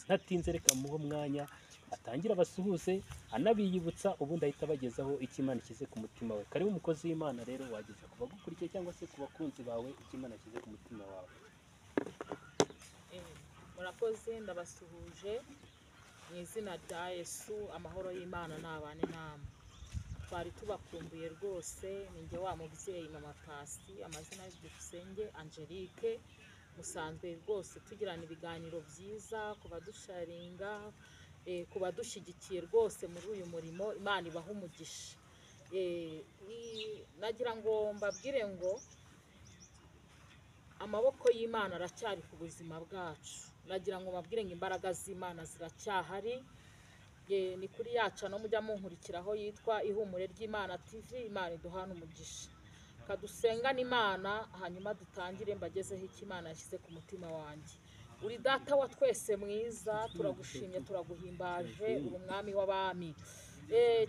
Ntatinze, reka muhe umwanya atangira abasuhuze, anabiyibutsa, ubundi ahita abagezaho icyo Imana ishyize ku mutima we. Karibu, umukozi w'Imana. Rero wageza ku bagukurikiye cyangwa se ku bakunzi bawe icyo Imana ishyize ku mutima wawe. Murakoze, ndabasuhuje mu izina rya Yesu. Amahoro y'Imana nabane namwe. Twari tubakumbuye rwose. Ni njye wa mubyeyi, Mama Pasi, amazina y'Byukusenge Angelique. Musanzwe rwose tugirana ibiganiro byiza, ku badusharinga, ku badushyigikiye rwose muri uyu murimo, Imana ibaha umugisha. Nagira ngo mbabwire ngo amaboko y'Imana aracyari ku buzima bwacu. Nagira ngo mbabwire ngo imbaraga z'Imana ziracyahari. Ni kuri yacu no mujya munkurikiraho, yitwa Ihumure ry'Imana TV. Imana iduhana umugisha. Kadusengane Imana, hanyuma dutangire mbagezeho icyo Imana yashyize ku mutima wanjye. Uri Data wa twese mwiza, turagushimye, turaguhimbaje, uri Umwami w'abami.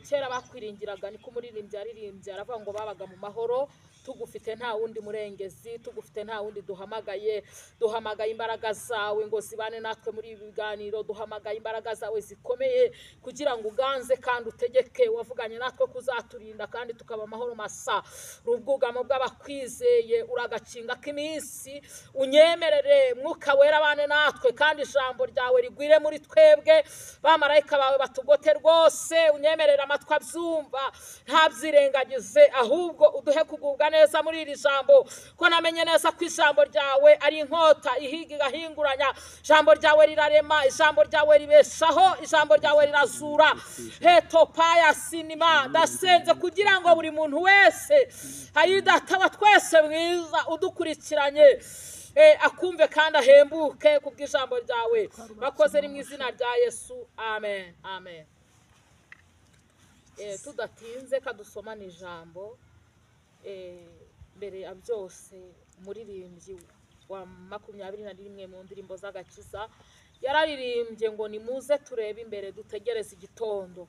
Kera bakwiringiraga, niko umuririmbyi yaririmbye, aravuga ngo babaga mu mahoro. Tugufite nta wundi murengezi, tugufite nta wundi duhamagaye. Duhamagaye imbaraga zawe ngo zibane natwe muri ibi biganiro. Duhamagaye imbaraga zawe zikomeye kugira ngo uganze kandi utegeke. Wavuganye natwe kuzaturinda kandi tukaba amahoro masa. Ubwugamo bw'abakwizeye, uragakinga k'iminsi. Unyemerere Mwuka Wera abane natwe kandi ijambo ryawe rigwire muri twebwe, bamarayika bawe batugote rwose. Unyemerere amatwi abyumva ntabyirengagize, ahubwo uduhe kugubwa neza muri iri jambo, ko namenye neza ko ijambo ryawe ari inkota ihiga igahinguranya. Ijambo ryawe rirarema, ijambo ryawe ribeshaho, ijambo ryawe rirazura. Hetopaya sinima, ndasenze kugira ngo buri muntu wese, hari Data wa twese mwiza udukurikiranye, akumve kandi ahembuke kubw'ijambo ryawe. Bakoze ni mu izina rya Yesu, amen, amen. Tudatinze, kadusomane ijambo. Mbere ya byose, umuririmbyi wa 21 mu ndirimbo z'agakiza yararirimbye ngo nimuze turebe imbere, dutegereze igitondo.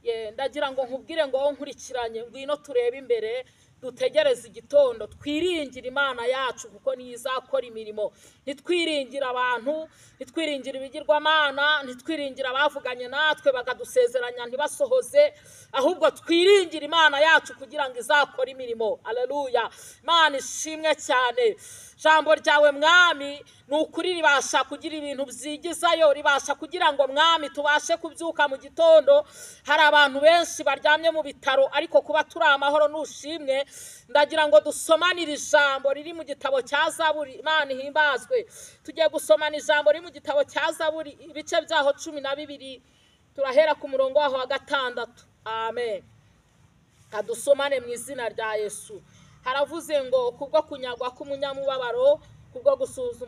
Ye, ndagira ngo nkubwire ngo wowe nkurikiranye, ngwino turebe imbere, dutegereze igitondo, twiringire Imana yacu kuko niyo izakora imirimo. Ntitwiringire abantu, ntitwiringire ibigirwamana, ntitwiringire abavuganye natwe bakadusezeranya ntibasohoze, ahubwo twiringire Imana yacu kugira ngo izakore imirimo. Aleluya, Imana ishimwe cyane. Jambo ryawe, Mwami, ni ukuri ribasha kugira ibintu byigizayo, ribasha kugira ngo, Mwami, tubashe kubyuka mu gitondo. Hari abantu benshi baryamye mu bitaro, ariko kuba turi amahoro nushimwe. Ndagira ngo dusomanire ijambo riri mu gitabo cya Zaburi. Imana ihimbazwe. Tugiye gusomana ijambo riri mu gitabo cya Zaburi, ibice byaho 12, turahera ku murongo waho wa 6. Amen. Kadusomane mu izina rya Yesu. Haravuze ngo kubwo kunyagwa k'umunyamubabaro, kubwo gusuhuza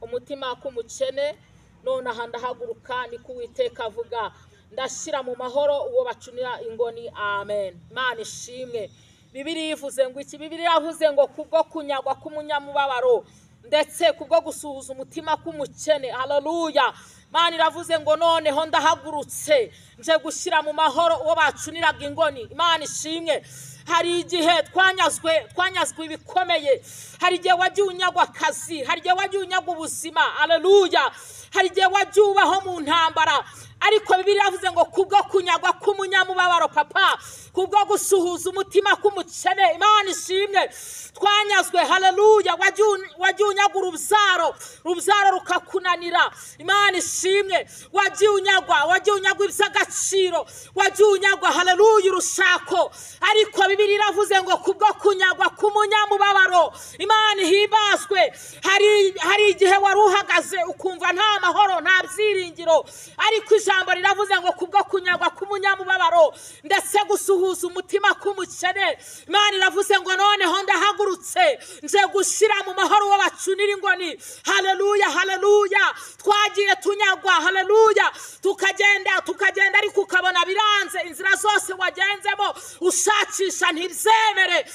umutima k'umukene, none aha ndahaguruka, niko Uwiteka avuga, ndashyira mu mahoro uwo bacunira ingoni. Amen, Imana ishimwe. Bibiliya ivuze ngo iki? Bibiliya yavuze ngo kubwo kunyagwa k'umunyamubabaro ndetse kubwo gusuhuza umutima k'umukene. Haleluya. Imana iravuze ngo noneho ndahagurutse, nje gushyira mu mahoro uwo bacuniraga ingoni. Imana ishimwe. Hari igihe twanyazwe ibikomeye. Hari igihe wagiye unyagwa akazi, hari igihe wagiye unyagwa ubuzima. Haleluya. Hari igihe wagiye ubaho mu ntambara, ariko Bibiliya yavuze ngo kubwo kunyagwa k'umunyamubabaro, papa, kubwo gusuhuza umutima k'umukene. Imana ishimwe. Twanyazwe. Haleluya. Wagiye unyagwa urubyaro, urubyaro rukakunanira. Imana ishimwe. Wagiye unyagwa iby'agaciro, wagiye unyagwa, haleluya, urushako, ariko Bibiliya iravuze ngo kubwo kunyagwa k'umunyamubabaro. Imana ihimbazwe. Hari igihe wari uhagaze ukumva nta mahoro, nta byiringiro, ariko ijambo riravuze ngo kubwo kunyagwa k'umunyamubabaro ndetse gusuhuza umutima k'umukene, Imana iravuze ngo noneho ndahagurutse, nje gushyira mu mahoro uwo bacunira ingoni. Haleluya, haleluya. Twagiye tunyagwa, haleluya, tukagenda, tukagenda, ariko ukabona biranze. Inzira zose wagenzemo ushakisha ntibyemere.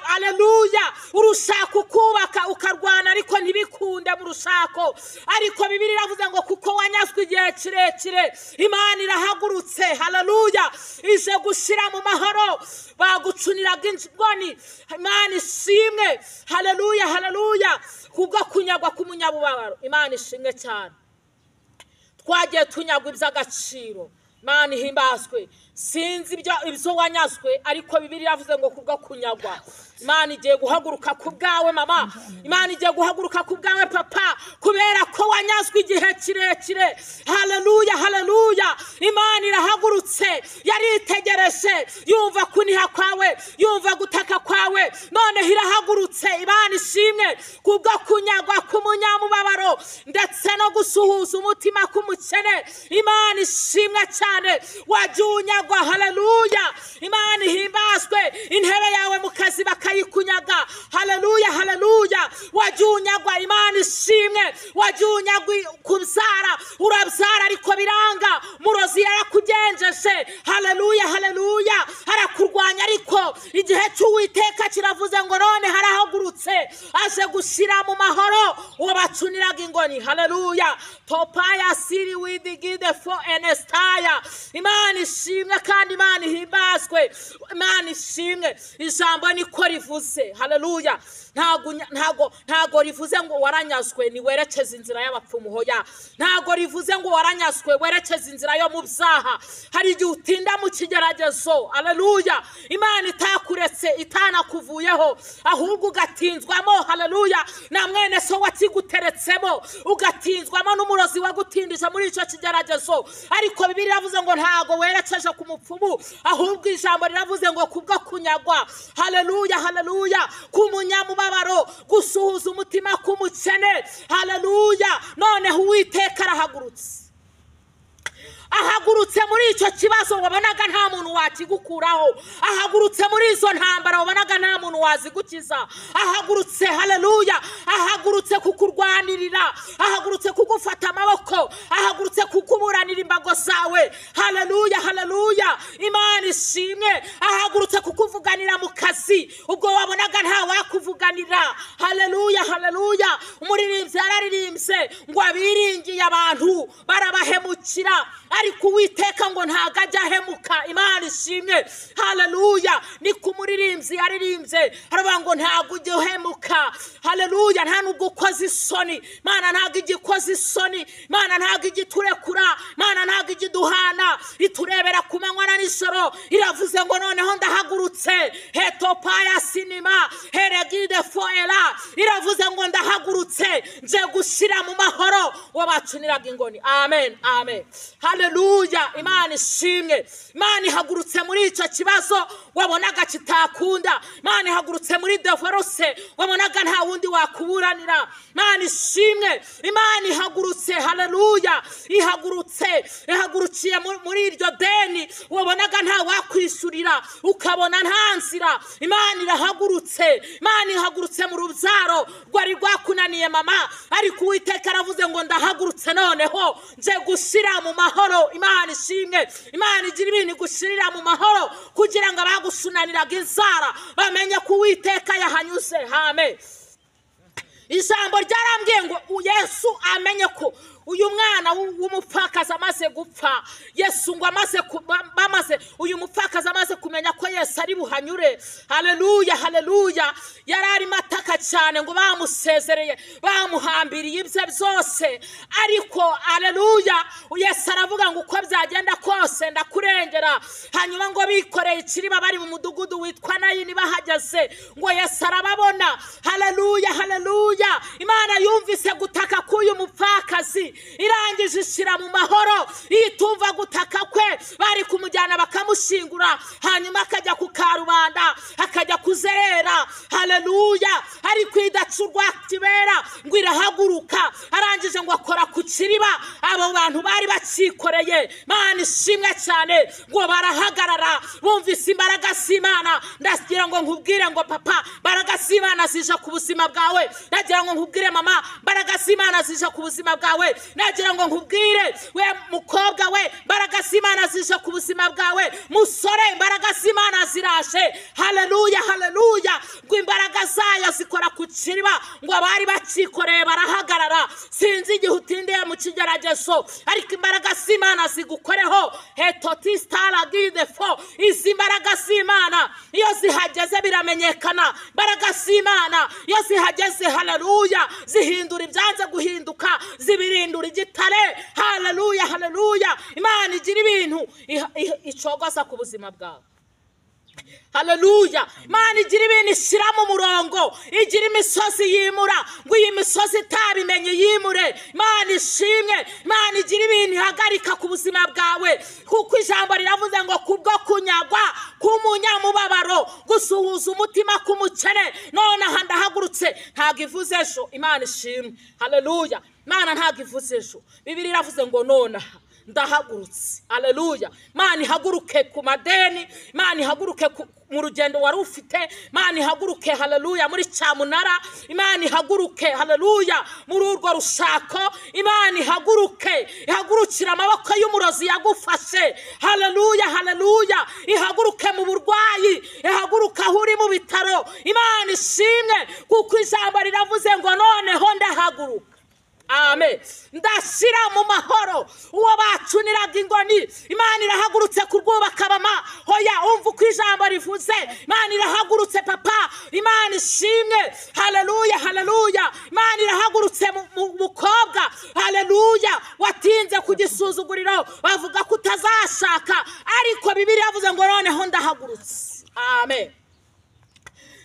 Haleluya, urushaka ukubaka, ukarwana, ariko ntibikunde mu rushako. Ariko Bibiliya iravuze ngo kuko wanyazwe igihe kirekire, Imana irahagurutse, haleluya, ije gushyira mu mahoro bagucuniraga ingoni. Imana ishimwe. Haleluya, haleluya. Kubwo kunyagwa k'umunyabubabaro. Imana ishimwe cyane. Twagiye tunyagwa iby'agaciro. Imana ihimbazwe. Sinzi ibyo wanyazwe, ariko Bibiliya iravuze ngo kubwo kunyagwa. Imana igiye guhaguruka ku bwawe mama, Imana igiye guhaguruka ku bwawe papa, kubera ko wanyazwe igihe kirekire. Haleluya, haleluya. Imana irahagurutse, yaritegereje, yumva kuniha kwawe, yumva gutaka kwawe, noneho irahagurutse. Imana ishimwe kubwo kunyagwa k'umunyamubabaro ndetse no gusuhuza umutima k'umukene. Imana ishimwe cyane, wajya unyagwa. Haleluya, Imana ihimbazwe. Intebe yawe mu kazi bakayikunyaga. Haleluya, haleluya. Wajya unyagwa. Imana ishimwe. Wajya unyagwa kubyara, urabyara ariko biranga, murozi yarakugenjeje. Haleluya, haleluya. Arakurwanya, ariko igihe cy'Uwiteka kiravuze ngo none harahagurutse, aje gushyira mu mahoro uwo bacuniraga ingoni. Haleluya. Topaya siri widigide fo enestaya. Imana ishimwe kandi Imana ihimbazwe. Imana ishimwe. Ijambo niko rivuze. Haleluya. Ntago rivuze ngo waranyazwe ni werekeze inzira y'abapfumu. Hoya, ntago rivuze ngo waranyazwe werekeze inzira yo mu byaha. Hari igihe utinda mu kigeragezo. Haleluya. Imana itakuretse, itanakuvuyeho, ahubwo ugatinzwamo. Haleluya. Na mwene so wakiguteretsemo, ugatinzwamo n'umurozi wagutindije muri icyo kigeragezo. Ariko Bibiliya iravuze ngo ntago werekeje ku mupfumu, ahubwo ijambo riravuze ngo kubwo kunyagwa. Haleluya, haleluya. K'umunyamubabaro, gusuhuza umutima k'umukene. Haleluya. Noneho Uwiteka arahagurutse, ahagurutse muri icyo kibazo wabonaga nta muntu wakigukuraho, ahagurutse muri izo ntambara wabonaga nta muntu wazigukiza, ahagurutse. Haleluya. Ahagurutse kukurwanirira, ahagurutse kugufata amaboko, ahagurutse kukuburanira imbago zawe. Haleluya, haleluya. Imana ishimwe. Ahagurutse kukuvuganira mu kazi ubwo wabonaga nta wakuvuganira. Haleluya, haleluya. Umuririmbyi yararirimbye ngo abiringiye abantu barabahemukira, ariko Uwiteka ngo ntago ajya ahemuka. Imana ishimwe. Haleluya. Ni ku muririmbyi yaririmbye haravuga ngo ntago ujya uhemuka. Haleluya. Nta nubwo ukoze isoni. Imana ntago ijya ikoza isoni. Imana ntago ijya iturekura. Imana ntago ijya iduhana, iturebera ku manywa na nijoro. Iravuze ngo noneho ndahagurutse. Hetopaya sinima heregide foela. Iravuze ngo ndahagurutse, nje gushyira mu mahoro wabacuniraga ingoni. Amen, amen. Haleluya. Imana ishimwe. Imana ihagurutse muri icyo kibazo wabonaga kitakunda. Imana ihagurutse muri divorce wabonaga nta wundi wakuburanira. Imana ishimwe. Imana ihagurutse. Haleluya. Ihagurutse, ihagurukiye muri iryo deni wabonaga nta wakwishyurira, ukabona nta nzira. Imana irahagurutse. Imana ihagurutse mu rubyaro rwari rwakunaniye mama, ariko Uwiteka aravuze ngo ndahagurutse noneho nje gushyira mu mahoro. Imana ishimwe. Imana igira ibintu igushirira mu mahoro kugira ngo abagusunaniraga inzara bamenye ko Uwiteka yahanyuze. Amen. Ijambo ryarambwiye ngo Yesu amenye ko uyu mwana w'umupfakazi amaze gupfa. Yesu ngo amaze uyu mupfakazi amaze kumenya ko Yesu ari buhanyure. Haleluya, haleluya. Yari arimo ataka cyane ngo bamusezereye, bamuhambiriye ibye byose, ariko haleluya, Yesu aravuga ngo uko byagenda kose ndakurengera. Hanyuma ngo bikoreye ikiriba bari mu mudugudu witwa Nayini, bahageze ngo Yesu arababona. Haleluya, haleluya. Imana yumvise gutaka k'uyu mupfakazi, irangije ishyira mu mahoro. Itumva gutaka kwe, bari kumujyana bakamushingura, hanyuma akajya ku karubanda, akajya kuzerera. Haleluya. Ariko idacurwa kibera ngo irahaguruka, arangije ngo akora ku kiriba abo bantu bari bacikoreye. Imana ishimwe cyane ngo barahagarara, bumvise imbaraga z'Imana. Ndagira ngo nkubwire ngo papa, imbaraga z'Imana zije ku buzima bwawe. Ndagira ngo nkubwire mama, imbaraga z'Imana zije ku buzima bwawe. Nagira ngo nkubwire we mukobwa we, imbaraga z'Imana zije ku buzima bwawe. Musore, imbaraga z'Imana ziraje. Haleluya, haleluya. Ngo imbaraga zayo zikora ku kiriba, ngo abari bacikoreye barahagarara. Sinzi igihe utindiye mu kigeragezo, ariko imbaraga z'Imana zigukoreho. Hetotistara fo. Izi mbaraga z'Imana iyo zihageze biramenyekana. Imbaraga z'Imana iyo zihageze, haleluya, zihindura ibyanze guhinduka, zibirindura igitare. Haleluya, igira ibintu icogoza ku buzima bwawe. Haleluya. Imana igira ibintu ishyira mu murongo, igira imisozi yimura ngo iyi misozi itabimenye yimure. Imana ishimwe. Imana igira ibintu ihagarika ku buzima bwawe, kuko ijambo riravuze ngo kubwo kunyagwa k'umunyamubabaro, gusuhuza umutima k'umukene, none aha ndahagurutse. Ntabwo ivuze ejo. Imana ishimwe. Haleluya. Imana ntabwo ivuze ejo. Bibiliya iravuze ngo none aha ndahagurutse. Haleluya. Imana ihaguruke ku madeni, Imana ihaguruke mu rugendo wari ufite, Imana ihaguruke, haleluya, muri cyamunara, Imana ihaguruke, haleluya, muri urwo rushako, Imana ihaguruke, ihagurukira amaboko y'umurozi yagufashe. Haleluya, haleluya. Ihaguruke mu burwayi, ihaguruke aho uri mu bitaro. Imana ishimwe, kuko ijambo riravuze ngo noneho ndahaguruka. Amen. Ndashyira mu mahoro uwo bacuniraga ingoni. Imana irahagurutse kurwubaka mama. Hoya umva uko ijambo rivuze. Imana irahagurutse papa. Imana ishimwe. Haleluya, haleluya. Imana irahagurutse mukobwa. Haleluya. Watinze ku gisuzuguriro bavuga ko utazashaka, ariko Bibiliya yavuze ngo noneho ndahagurutse. Amen.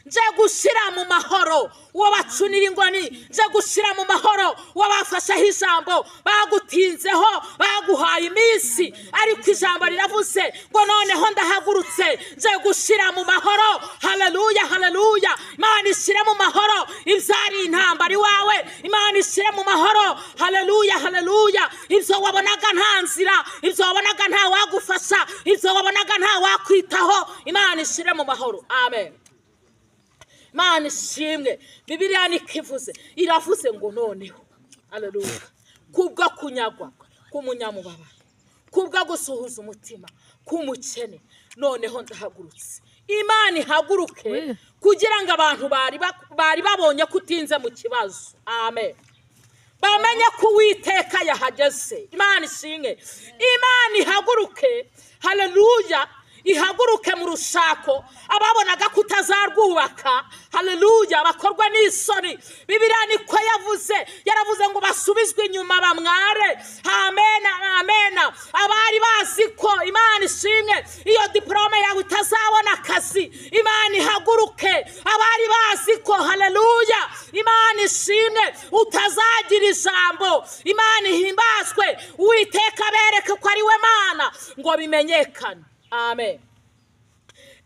Nje gushyira mu mahoro uwo bacunira ingoni, nje gushyira mu mahoro uwo bafasheho ijambo, bagutinzeho, baguhaye iminsi, ariko ijambo riravuze ngo noneho ndahagurutse, nje gushyira mu mahoro. Haleluya, haleluya. Imana ishyire mu mahoro ibyari intambara iwawe. Imana ishyire mu mahoro. Haleluya, haleluya. Ibyo wabonaga nta nzira, ibyo wabonaga nta wagufasha, ibyo wabonaga nta wakwitaho, Imana ishyire mu mahoro. Amen. Imana ishimwe. Bibiliya niko ivuze, iravuze ngo noneho, haleluya, kubwo kunyagwa k'umunyamubabaro, kubwo gusuhuza umutima k'umukene, noneho ndahagurutse. Imana ihaguruke kugira ngo abantu bari babonye ko utinze mu kibazo, amen, bamenye ko Uwiteka yahageze. Imana ishimwe. Imana ihaguruke, haleluya, ihaguruke mu rushako ababonaga ko utazarwubaka, haleluya, bakorwa n'isoni. Bibiliya niko yavuze, yaravuze ngo basubizwe inyuma bamware. Amen, amen. Abari bazi ko, Imana ishimwe, iyo diplome yawe itazabona akazi, Imana ihaguruke. Abari bazi ko, haleluya, Imana ishimwe, utazagira ijambo, Imana ihimbazwe. Uwiteka abereke ko ari we Mana, ngo bimenyekane. Amen.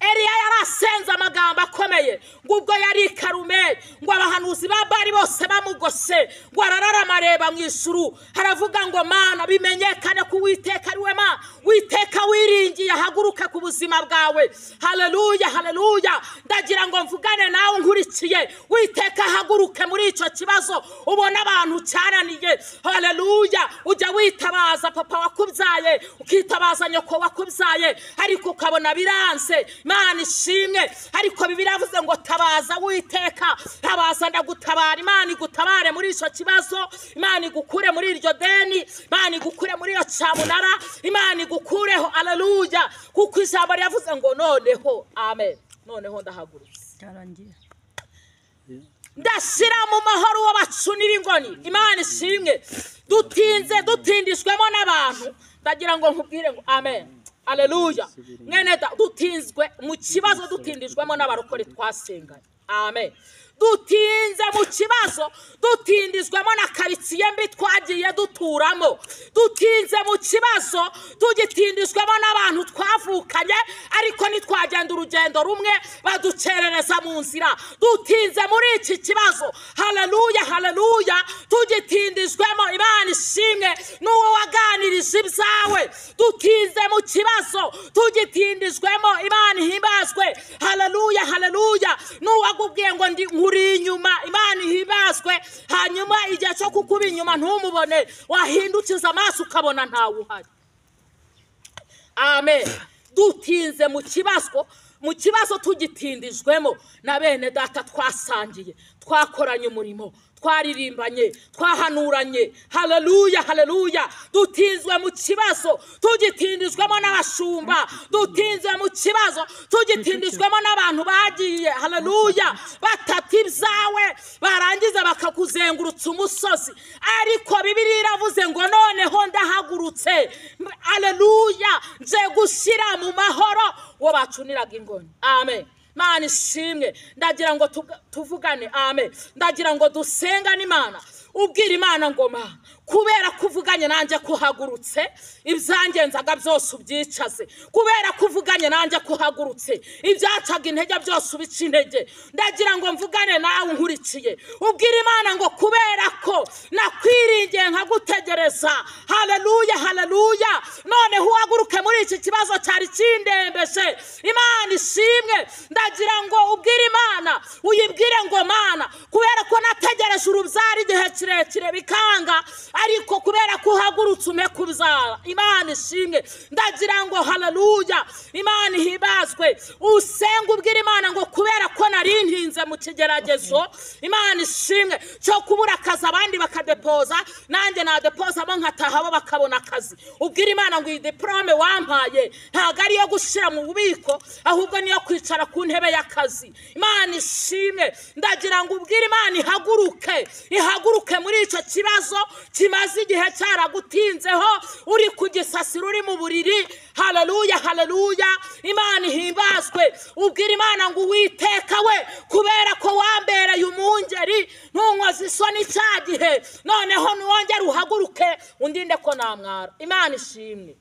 Eliya yarasenze amagambo akomeye, ngo ubwo yari i Karumeli, ngo abahanuzi ba Bali bose bamugose, ngo arararama areba mu ijuru, haravuga ngo Mana bimenyekane ko Uwiteka ari we Mana. Uwiteka wiringiye ahaguruke ku buzima bwawe. Haleluya, haleluya. Ndagira ngo mvugane nawe nkurikiye. Uwiteka ahaguruke muri icyo kibazo ubona abantu cyananiye. Haleluya. Ujya witabaza papa wakubyaye, ukitabaza nyoko wakubyaye, ariko ukabona biranze. Imana ishimwe. Ariko Bibiliya yavuze ngo tabaza Uwiteka, tabaza ndagutabara. Imana igutabare muri icyo kibazo, Imana igukure muri iryo deni, Imana igukure muri iyo cyamunara, Imana igukureho. Haleluya. Kuko ijambo ryavuze ngo noneho, amen, noneho ndahagurutse, ndashyira mu mahoro uwo bacunira ingoni. Imana ishimwe. Dutinze dutindijwemo n'abantu, ndagira ngo nkubwire ngo amen, haleluya. Mwene dutinzwe mu kibazo, dutindijwemo n'abarokore twasenganye. Amen. Dutinze mu kibazo, dutindijwemo na karitsiye mbi twagiye duturamo, dutinze mu kibazo, tugitindijwemo n'abantu twavukanye, ariko ntitwagenda urugendo rumwe, baducerereza mu nzira. Dutinze muri iki kibazo, haleluya, haleluya, tugitindijwemo. Imana ishimwe n'uwo waganirije ibyawe. Dutinze mu kibazo, tugitindijwemo. Imana ihimbazwe. Haleluya, haleluya. N'uwagubwiye ngo ndi nkuri inyuma, Imana ihimbazwe. Hanyuma igihe cyo kukuba inyuma ntumubone, wahindukiza amaso ukabona ntawe uhari. Amen. Dutinze mu kibazo, mu kibazo tugitindijwemo na bene data twasangiye, twakoranye umurimo, Twaririmbanye, twahanuranye, haleluya, haleluya. Dutinzwe mu kibazo, tugitindijwemo n'abashumba, dutinzwe mu kibazo, tugitindijwemo n'abantu bagiye, haleluya, batata ibyawe, barangiza bakakuzengurutsa umusozi. Ariko Bibiliya iravuze ngo noneho ndahagurutse, haleluya, nje gushyira mu mahoro uwo bacuniraga ingoni. Amen. Mana ishimwe. Ndagira ngo tuvugane. Amen. Ndagira ngo dusengane Imana. Ubwira Imana ngo ma, kubera kuvuganye nanjye kuhagurutse, ibyangenzaga byose ubyicaze. Kubera kuvuganye nanjye kuhagurutse, ibyacaga intege byose ubica intege. Ndagira ngo mvugane nawe unkurikiye. Ubwira Imana ngo kubera ko nakwiringiye nkagutegereza, haleluya, haleluya, noneho uhaguruke muri iki kibazo cyari kindembeje. Imana ishimwe. Ndagira ngo ubwire Imana, uyibwire ngo Mana, kubera ko nategereje urubyaro igihe kirekire bikanga, ariko kubera ko uhagurutse ume kubyara. Imana ishimwe. Ndagira ngo haleluya, Imana ihibazwe. Usenga ubwire Imana ngo kubera ko nari ntinze mu kigeragezo, Imana ishimwe, cyo kubura akazi abandi bakadepoza, nanjye nadepoza bo nkataha bo bakabona akazi. Ubwire Imana ngo iyi diplome wampaye ntabwo ari iyo gushyira mu bubiko, ahubwo niyo kwicara ku ntebe y'akazi. Imana ishimwe. Ndagira ngo ubwire Imana ihaguruke, ihaguruke muri icyo kibazo kimaze igihe cyaragutinzeho, uri kugisasira, uri mu buriri. Haleluya, haleluya, Imana ihimbazwe. Ubwire Imana ngo Uwiteka we, kubera ko wambereye umwungeri, ntunkoze isoni cya gihe, noneho nuwongere uhaguruke undinde ko namwara. Imana ishimwe.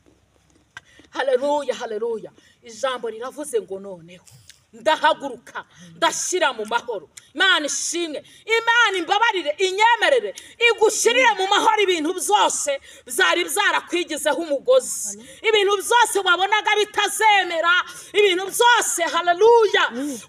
Haleluya, haleluya. Ijambo riravuze ngo noneho ndahaguruka, ndashyira mu mahoro. Imana ishimwe. Imana imbabarire, inyemerere, igushyirire mu mahoro ibintu byose byari byarakwigizeho umugozi, ibintu byose wabonaga bitazemera, ibintu byose, haleluya,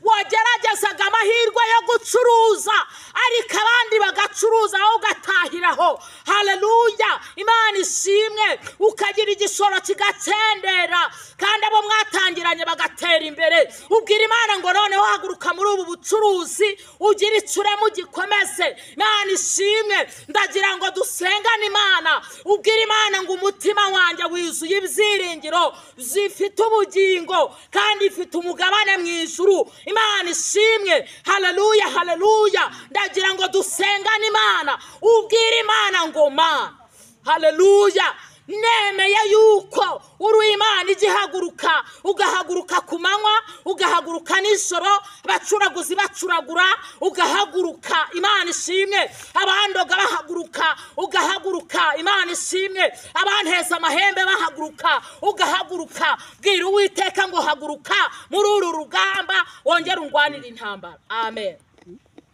wageragezaga amahirwe yo gucuruza ariko abandi bagacuruza wowe ugatahiraho. Haleluya, Imana ishimwe. Ukagira igishoro kigakendera kandi abo mwatangiranye bagatera imbere. Ubwira Imana ngo noneho haguruka muri ubu bucuruzi, ugira icuremo gikomeze. Imana ishimwe. Ndagira ngo dusengane Imana. Ubwira Imana ngo umutima wanjye wizuye ibyiringiro zifite ubugingo kandi ifite umugabane mu ijuru. Imana ishimwe. Haleluya, haleluya. Ndagira ngo dusengane Imana. Ubwira Imana ngo Mana, haleluya, nemeye yuko uri Imana igihaguruka, ugahaguruka ku manywa, ugahaguruka nijoro, abacuraguzi bacuragura, ugahaguruka. Imana ishimwe. Abandoga bahaguruka, ugahaguruka. Imana ishimwe. Abanteza amahembe bahaguruka, ugahaguruka. Bwira Uwiteka ngo haguruka muri uru rugamba, wongere ungwanire intambara. Amen.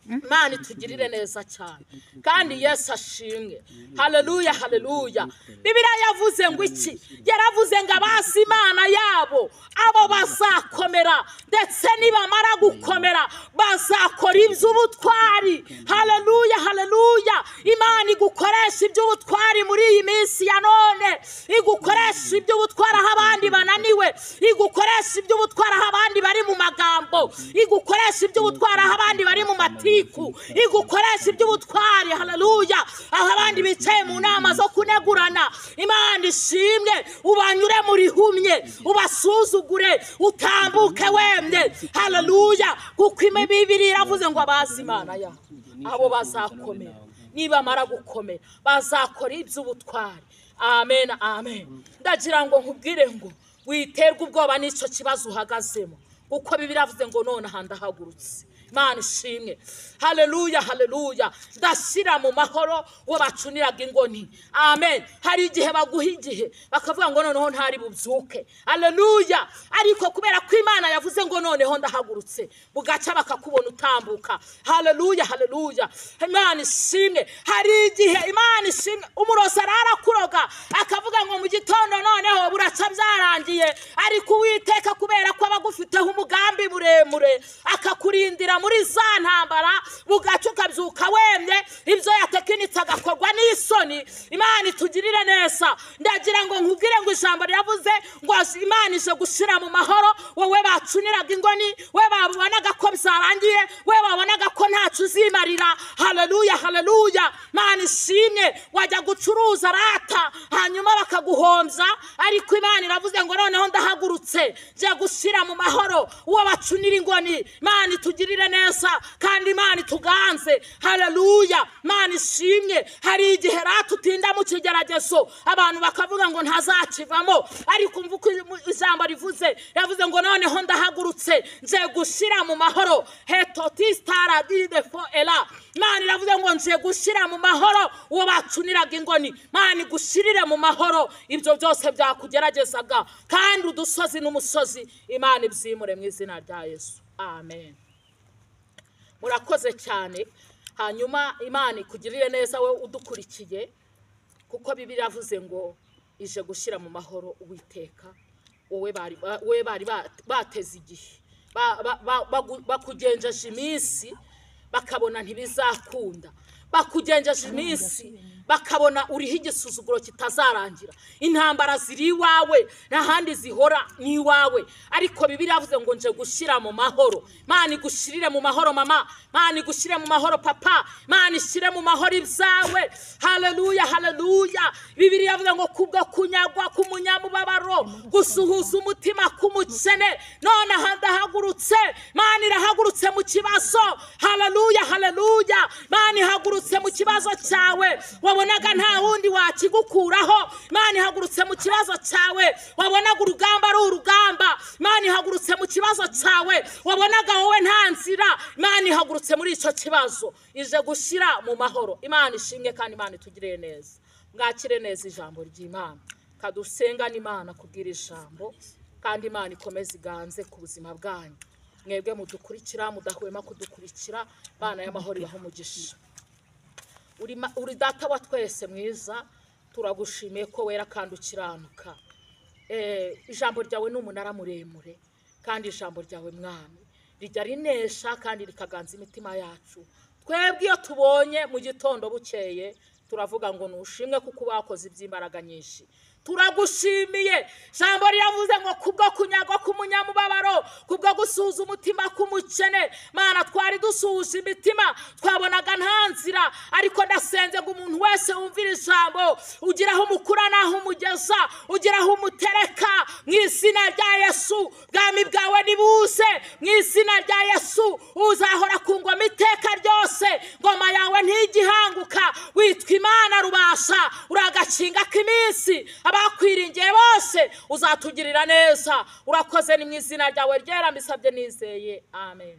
Imana itugirire neza cyane kandi Yesu ashimwe. Haleluya, haleluya. Bibiliya yavuze ngo iki? Yaravuze ngo abazi Imana yabo abo bazakomera, ndetse nibamara gukomera bazakora iby'ubutwari. Haleluya, haleluya. Imana igukoresha iby'ubutwari muri iyi minsi ya none, igukoresha iby'ubutwari aho abandi bananiwe, igukoresha iby'ubutwari aho abandi bari mu magambo, igukoresha iby'ubutwari aho abandi bari mu matiku, igukoresha iby'ubutwari, haleluya, aho abandi bicaye mu nama zo kunegurana. Imana ishimwe. Ubanyure muri humye, ubasuzugure, utambuke wemye. Haleluya. Kuko Bibiliya iravuze ngo abazi Imana yabo abo bazakomera, nibamara gukomera bazakora iby'ubutwari. Amen, amen. Ndagira ngo nkubwire ngo witerwe ubwoba n'icyo kibazo uhagazemo, kuko Bibiliya iravuze ngo none aha ndahagurutse. Imana ishimwe. Haleluya, haleluya. Ndashyira mu mahoro uwo bacuniraga ingoni. Amen. Hari igihe baguha igihe bakavuga ngo noneho ntari bubyuke. Haleluya. Ariko kubera ko Imana yavuze ngo noneho ndahagurutse, bugaca bakakubona utambuka. Haleluya, haleluya. Imana ishimwe. Hari igihe Imana ishimwe, umurozi ararakuroga akavuga ngo mu gitondo noneho bwaca byarangiye, ariko Uwiteka kubera ko abagufiteho umugambi muremure akakurindira muri za ntambara, bugaca ukabyuka wemye, ibyo yatekinitse agakorwa n'isoni. Imana itugirire neza. Ndagira ngo nkubwire ngo ijambo riravuze ngo Imana ije gushira mu mahoro wowe bacuniraga ingoni, we babonaga ko byarangiye, we babonaga ko ntacyo uzimarira. Haleluya, haleluya. Imana ishimwe. Wajya gucuruza rata hanyuma bakaguhombya, ariko Imana iravuze ngo noneho ndahagurutse nje gushira mu mahoro uwo bacunira ingoni. Imana itugirire neza kandi Imana ituganze. Haleluya, Imana ishimwe. Hari igihe rata utinda mu kigeragezo abantu bakavuga ngo ntazakivamo, ariko umva uko ijambo rivuze, yavuze ngo noneho ndahagurutse nje gushira mu mahoro. Hetotistara de fo ela. Imana iravuze ngo nje gushira mu mahoro uwo bacuniraga ingoni. Imana igushirire mu mahoro ibyo byose byakugeragezaga, kandi udusozi n'umusozi Imana ibyimure mu izina rya Yesu. Amen. Murakoze cyane. Hanyuma Imana ikugirire neza we udukurikiye, kuko Bibiliya iravuze ngo ije gushyira mu mahoro Uwiteka wowe bari bateze igihe, bakugenjeje iminsi bakabona ntibizakunda, bakugenjeje iminsi bakabona uriho igisuzuguro kitazarangira, intambara ziri iwawe nta handi zihora ni iwawe, ariko Bibiliya iravuze ngo nje gushyira mu mahoro. Imana igushirire mu mahoro mama, Imana igushyire mu mahoro papa, Imana ishyire mu mahoro ibyawe. Haleluya, haleluya. Bibiliya iravuze ngo kubwo kunyagwa k'umunyamubabaro, gusuhuza umutima k'umukene, none aha ndahagurutse. Imana irahagurutse mu kibazo. Haleluya, haleluya. Imana ihagurutse mu kibazo cyawe wabonaga nta wundi wakigukuraho. Imana ihagurutse mu kibazo cyawe wabonaga urugamba ari urugamba. Imana ihagurutse mu kibazo cyawe wabonaga wowe nta nzira. Imana ihagurutse muri icyo kibazo ije gushyira mu mahoro. Imana ishimwe kandi Imana itugirire neza. Mwakire neza ijambo ry'Imana, kadusengane Imana kubwira ijambo, kandi Imana ikomeze iganze ku buzima bwanyu. Mwebwe mudukurikira mudahwema kudukurikira, Imana y'amahoro ibahe umugisha. Uri data wa twese mwiza, turagushimiye ko wera kandi ukiranuka. Ijambo ryawe ni umunara muremure, kandi ijambo ryawe Mwami rijya rinesha kandi rikaganza imitima yacu. Twebwe iyo tubonye mu gitondo bukeye turavuga ngo nushimwe kuko bakoze iby'imbaraga nyinshi. Turagushimiye. Jambo riravuze ngo kubwo kunyagwa k'umunyamubabaro, kubwo gusuhuza umutima k'umukene. Mana twari dusuhuje imitima, twabonaga nta nzira, ariko ndasenze ngo umuntu wese wumvira ijambo ugira aho umukura n'aho umugeza, ugira aho umutereka mu izina rya Yesu. Bwami bwawe nibuze mu izina rya Yesu. Uzahora ku ngoma iteka ryose, ngoma yawe ntigihanguka. Witwa Imana rubasha, uragakinga k'iminsi, abakwiringiye bose uzatugirira neza. Urakoze, ni mu izina ryawe ryera mbisabye nizeye. Amen.